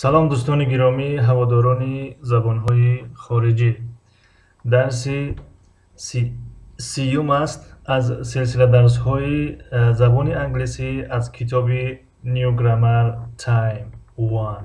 Салом, дӯстони гиромӣ, ҳаводорони забонҳои хориҷӣ. Дарси сиюм аст аз силсила дарсҳои забони англисӣ аз китоби New Grammar Time 1.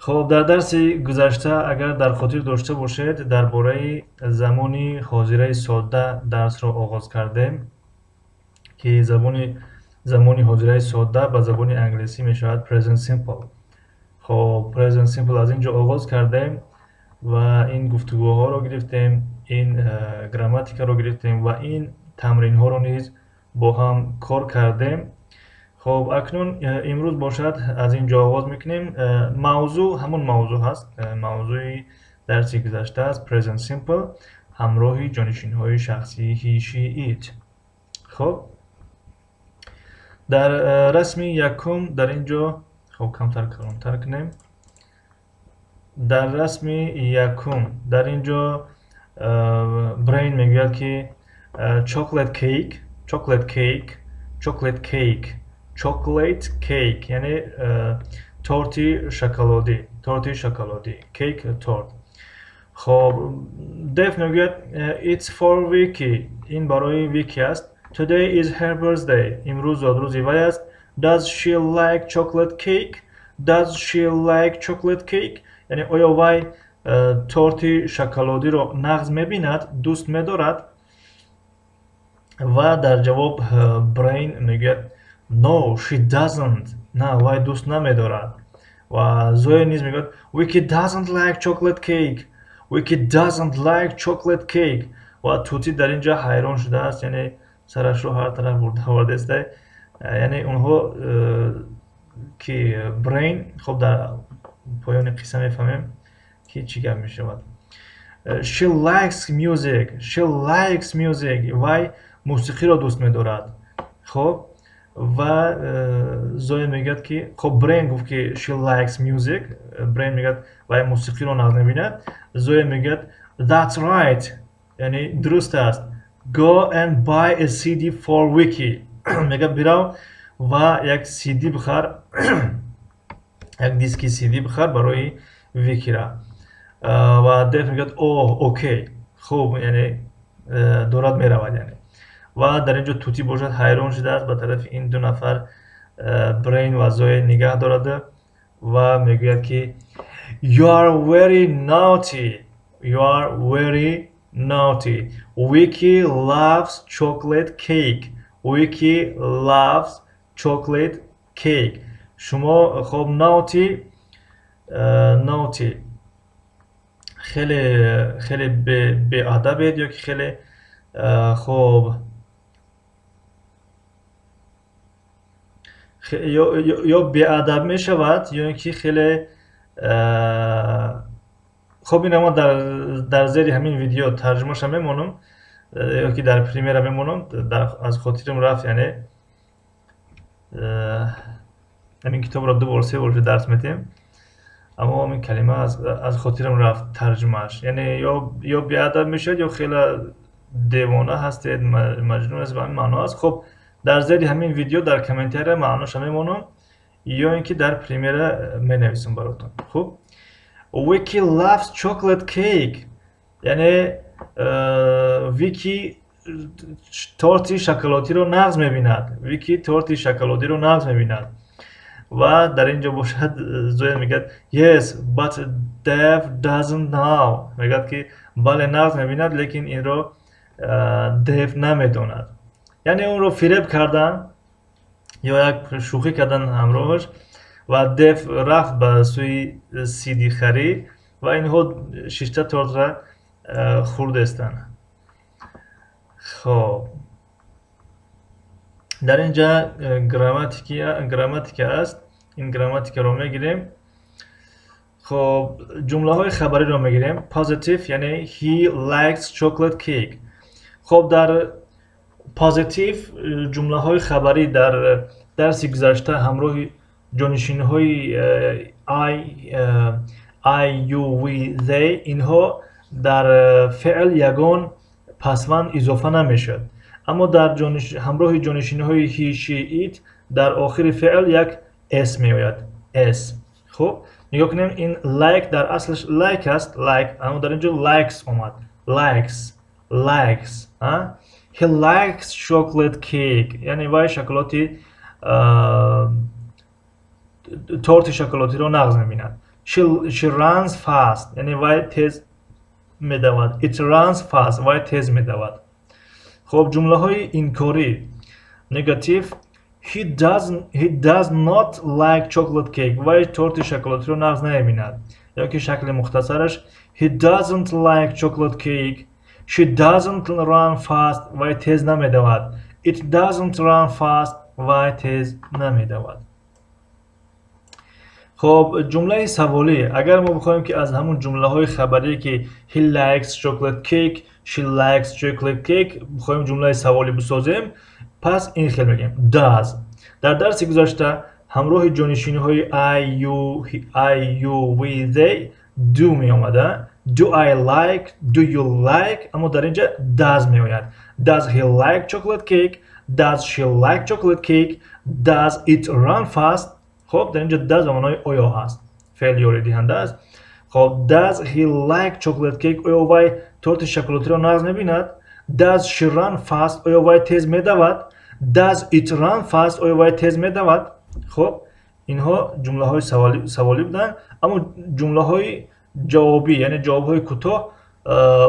Хоб, дар дарси гузашта, агар дар хотир дошта бошед, дар бораи замони ҳозираи содда дарсро оғоз кардем, ки замони ҳозираи содда ба забони англисӣ мешавад present simple. Хоб, present simple аз ин ҷо оғоз кардем ва ин гуфтугӯҳоро гирифтем, ин грамматикаро гирифтем ва ин тамринҳоро низ бо ҳам кор кардем. Хоб, акнун имрӯз бошад, аз ин ҷо оғоз мекунем. Мавзӯъ ҳамон мавзӯъ ҳаст, мавзӯи дарси гузашта аст, present simple ҳамроҳи ҷонишинҳои шахсии he, she, it. Хоб, дар расми якум дар ин ҷо, хоб, камтар калонтар кунем. Дар расми якум дар ин ҷо Брейн мегӯяд, ки chocolate cake, chocolate cake, chocolate cake, chocolate cake, яъне торти шоколадӣ, торти шоколадӣ, cake, торт. Хоб, Дев мегӯяд: "It's for Vicky", ин барои Вики аст. "Today is her birthday", имрӯз зодрӯзи вай аст. "Does she like chocolate cake? Does she like chocolate cake?" Яъне оё вай торти шоколадиро нағз мебинад, дӯст медорад? Ва дар ҷавоб Брейн мегӯяд: "No, she doesn't", на, вай дӯст намедорад. Ва Зоя низ мегӯяд: "Vicky doesn't like chocolate cake. Vicky doesn't like chocolate cake." Ва Тути дар ин ҷо ҳайрон шудааст, яъне сарашро ҳар тараф бурда овардааст. Яъне онҳо ки Брейн, хоб, дар поёни қисса мефаҳмем, ки чӣ гап мешавад. "She likes music. She likes music", вай мусиқиро дӯст медорад. Хоб, ва Зоя мегӯяд, ки хоб, Брейн гуфт, ки "She likes music". Брейн мегӯяд, вай мусиқиро нағз мебинад. Зоя мегӯяд: "That's right", яъне дуруст аст. "Go and buy a CD for Vicky", мегӯяд, бирав ва як CD бихар, як диски CD бихар барои Викира. Ва Дев мегӯяд: "Oh, okay", хуб, яъне дорад меравад, яъне. Ва дар ин ҷо Тути бошад, ҳайрон шудааст, ба тарафи ин ду нафар, Брейн ва Зоя, нигаҳ дорад ва мегӯяд, ки "You are very naughty. You are very naughty. Vicky loves chocolate cake. Vicky loves chocolate cake." Шумо, хоб, naughty, naughty, хеле хеле беадабед ё ки хеле, хоб, ё беадаб мешавад, ё ин ки хеле, хоб, ина мо дар зери ҳамин видео тарҷумаша мемонам ё ки дар примера мемонам. Аз хотирам рафт, яъне ҳамин китобро ду бор, се бор дарс метиҳем, аммо ҳамин калима аз хотирам рафт тарҷумааш. Яъне ё беадаб мешавад, ё хеле девона ҳастед, маҷнун аст, ба ҳамин маъно аст. Хоб, дар зери ҳамин видео дар комментария маъноша мемонам ё ин ки дар примера менависам баротон. Хуб, "Vicky loves chocolate cake", яъне Вики торти шоколадиро нағз мебинад. Вики торти шоколадиро нағз мебинад. Ва дар ин ҷо бошад, Зоя мегӯяд: "Yes, but Dev doesn't know", мегӯяд, ки бале, нағз мебинад, лекин инро Дев намедонад. Яъне онро фиреб кардан ё як шӯхӣ кардан ҳамроҳаш, ва Дев рафт ба сӯи сидихарӣ ва инҳо шишта тортра хӯрдестанд. Хоб, дар ин ҷа грамматика аст. Ин грамматикаро мегирем. Хоб, ҷумлаҳои хабариро мегирем, positive, яъне "He likes chocolate cake". Хоб, дар positive, ҷумлаҳои хабарӣ, дар дарси гузашта ҳамроҳи ҷонишинҳои I, you, we, they, инҳо дар феъл ягон пасванд изофа намешавад, аммо дар ҳамроҳи ҷонишинҳои he, she, it дар охири феъл як s меояд, s. Хуб, нигоҳ кунем, ин like дар аслаш like аст, like, аммо дар инҷо likes омад. Likes, likes, He likes chocolate cake. Яъне вай шоколати торти шоколатиро нағз мебинад. She runs fast. Яъне вай тез медавад. It runs fast. Вай тез медавад. Хуб, ҷумлаҳои инкорӣ. Negative. He does not like chocolate cake. Вай торти шоколатиро нағз намебинад. Ё ки шакли мухтасараш He doesn't like chocolate cake. She doesn't run fast. Вай тез намедавад. It doesn't run fast. Вай тез намедавад. Хуб, ҷумлаи саволӣ. Агар мо бихоҳем ки аз ҳамун ҷумлаҳои хабарие ки he likes chocolate cake, she likes chocolate cake бихоҳем ҷумлаи саволӣ бисозем, пас ин хел мегӯем. Does. Дар дарси гузашта ҳамроҳи ҷонишиниҳои I, you, I, you, we, they do меомада. Do I like? Do you like? Аммо дар инҷа does меояд. Does he like chocolate cake? Does she like chocolate cake? Does it run fast? Хуб, дар инҷа does ба маънои оё ҳаст. Феъл ёридиҳанда аст. Хуб, does he like chocolate cake? Оё вай торти шоколатиро нағз мебинад? Does she run fast? Оё вай тез медавад? Does it run fast? Оё вай тез медавад? Хуб, инҳо ҷумлаҳои саволӣ буданд, аммо ҷумлаҳои ҷавобӣ, яъне ҷавобҳои кӯтоҳ,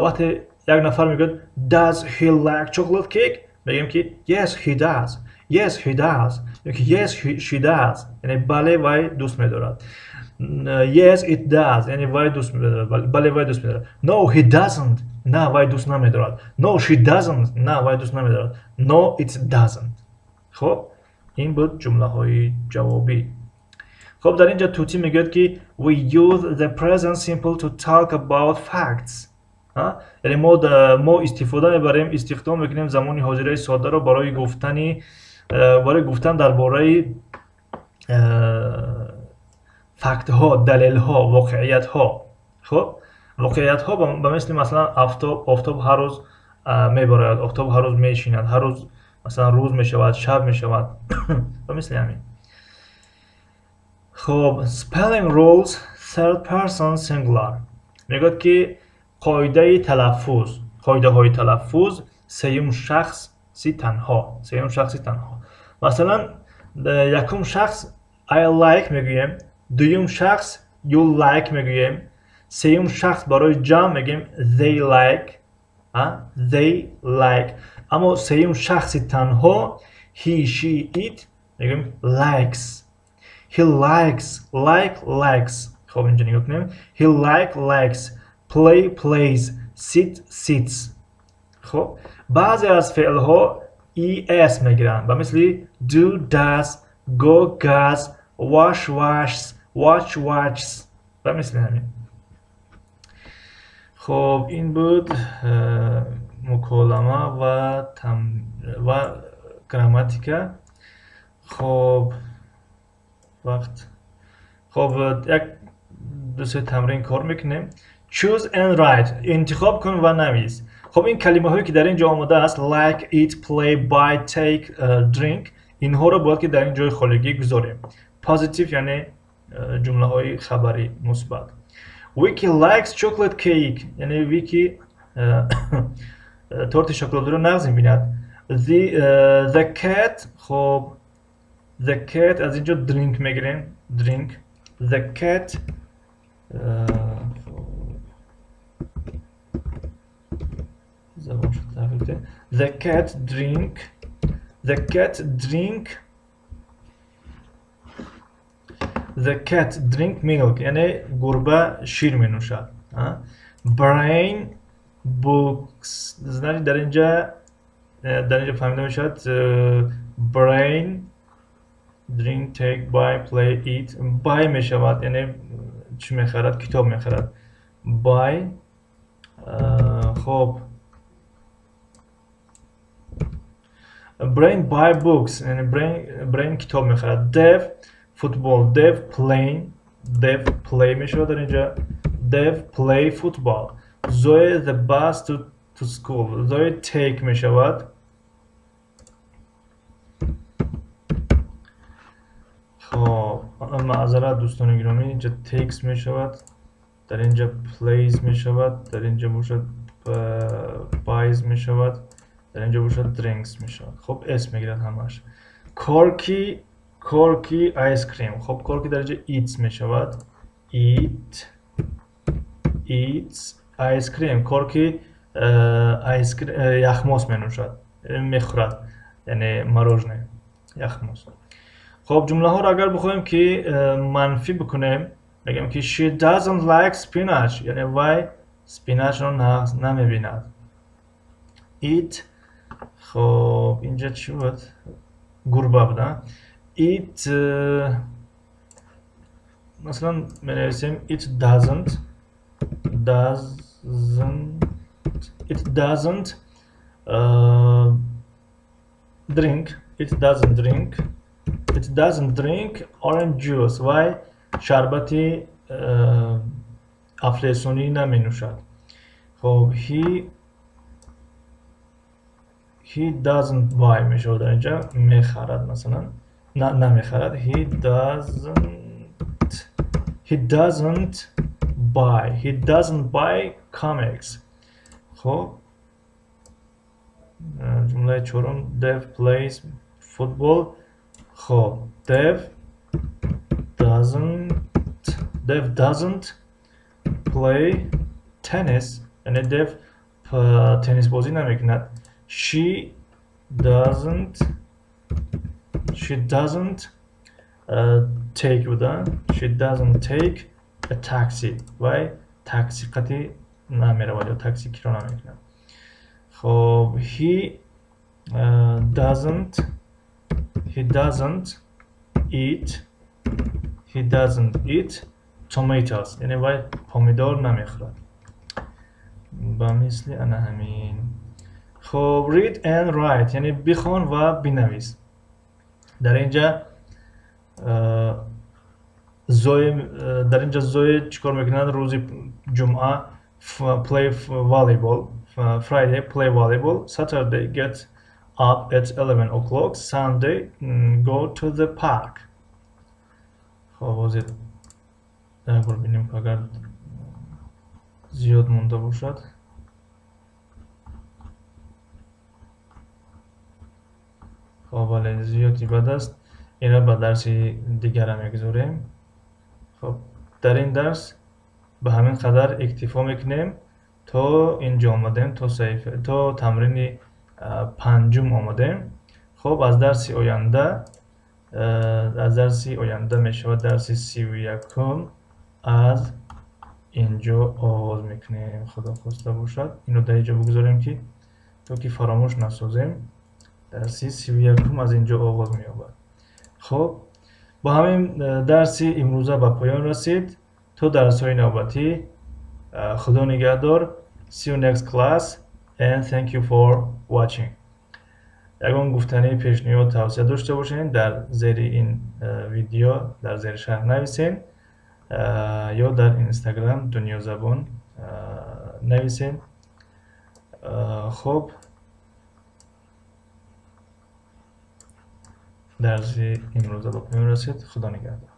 вақте як нафар мегӯяд does he like chocolate cake? Мегӯем ки yes he does. Yes he does. Ё ки yes she does. Яъне бале вай дӯст медорад. Yes it does. Яъне вай дӯст медорад. Бале вай дӯст медорад. No he doesn't. На вай дӯст намедорад. No she doesn't. На вай дӯст намедорад. No it doesn't. Хуб, ин буд ҷумлаҳои ҷавобӣ. Хуб, дар инҷа тути мегӯяд ки we use the present simple to talk about facts. Яъне мо истифода мебарем, истихдом мекунем замони ҳозираи содаро барои гуфтан дар бораи фактҳо, далелҳо, воқеиятҳо. Хуб, воқеиятҳо ба мисли масалан офтоб ҳар рӯз мебарояд, офтоб ҳар рӯз мешинад, ҳар рӯз масалан рӯз мешавад, шаб мешавад, ба мисли ҳамин. Хуб, spelling rules third person singular. Мегӯяд ки қоидаи талаффуз, қоидаҳои талаффуз сеюм шахси танҳо, сеюм шахси танҳо. Масалан, якум шахс I like мегӯем, дуюм шахс you like мегӯем, сеюм шахс барои ҷамъ мегӯем they like, they like. Аммо сеюм шахси танҳо he, she, it мегӯем likes. He likes, like, likes. Хуб, инҷо нигоҳ кунем. He like, likes. Play, plays. Sit, sits. Хуб, баъзе аз феълҳо es мегиранд, ба мисли do, does, go, goes, wash, washes, watch, watches, ба мисли ҳамин. Хуб, ин буд муколама ва грамматика. Хуб, вақт. Хуб, як ду се тамрин кор мекунем. Choose and write. Интихоб кун ва навис. Хуб, ин калимаҳое ки дар ин ҷо омадааст like, eat, play, buy, take, drink, инҳоро бояд ки дар ин ҷои холигӣ гузорем. Positive яъне ҷумлаҳои хабарӣ мусбат. Vicky likes chocolate cake. Яъне Vicky торти шоколадиро нағз мебинад. The cat, хуб, the cat аз ин ҷо drink мегирем. Drink. The cat The cat drink. The cat drink. The cat drink milk. Яъне гурба шир менӯшад. Brain books. Значит, дар инҷа фаҳмида мешавад brain drink, take, buy, play, eat. Buy мешавад, яъне чӣ мехарад? Китоб мехарад. Buy. Хуб, Brain buy books, яъне brain китоб мехарад. Dev football, dev playing, dev play мешавад дар инҷа. Dev play football. Zoe the bus to school. Zoe take мешавад. Хуб, Маъзарат, дӯстони гиромӣ, инҷа takes мешавад, дар инҷа plays мешавад, дар инҷа бошад buys мешавад, дар инҷа бошад drinks мешавад. Хоб, s мегирад ҳамааш. Корки, Корки ice cream. Хоб, Корки дар инҷа eats мешавад. Eats ice cream. Корки яхмос менӯшад, мехӯрад, яъне мороженое, яхмос. Хоб, ҷумлаҳоро агар бихоҳем ки манфӣ бикунем, мегӯем ки she doesn't like spinach, яъне вай spinach-ро намебинад. It, хоб, инҷа чӣ буд? Гурба буд, а? It, масалан, менависем it doesn't, doesn't, it doesn't drink, it doesn't drink, it doesn't drink orange juice. Вай шарбати афлесунӣ наменӯшад. Хоб, he doesn't buy мешавад дар инҷа, мехарад, масалан, намехарад. He doesn't, he doesn't buy, he doesn't buy comics. Хоб, ҷумлаи чорум, Dev plays football. Хоб, Dev doesn't, Dev doesn't play tennis, яъне Dev теннис бозӣ намекунад. She doesn't, she doesn't take буда, she doesn't take a taxi. Вай такси қатӣ намеравад ё такси киро намекунад. Хоб, he doesn't, he doesn't eat, he doesn't eat tomatoes, яъне вай помидор намехӯрад. Ба мисли ана ҳамин. Хоб, read and write, яъне бихон ва бинавис. Дар инҷа Зои, дар инҷа Зои чӣ кор мекунад? Рӯзи ҷумъа play volleyball, Friday play volleyball, Saturday get up at 11 o'clock, Sunday go to the park. Хоб, ҳозир як бор бинем, агар зиёд монда бошад. Хоб, бале, зиёди бад аст. Инро ба дарси дигара мегузорем. Хоб, дар ин дарс ба ҳамин қадар иктифо мекунем. То инҷо омадем, то саҳифа, то тамрини панҷум омадем. Хоб, аз дарси оянда, аз дарси оянда мешавад дарси 31-ум, аз инҷо оғоз мекунем, худо хоста бошад. Инро дар инҷо бигузорем, ки то ки фаромӯш насозем. Дарси 31-ум аз инҷо оғоз меёбад. Хоб, бо ҳамин дарси имрӯза ба поён расид. То дарсҳои навбатӣ, худо нигаҳдор. See you next class and thank you for watching. Ягон гуфтанӣ, пешниҳод, тавсия дошта бошед, дар зери ин видео, дар зери шарҳ нависед ё дар Инстаграм Дунёзабон нависед. Хоб, дарси имрӯза ба поён расид. Худо нигаҳдор.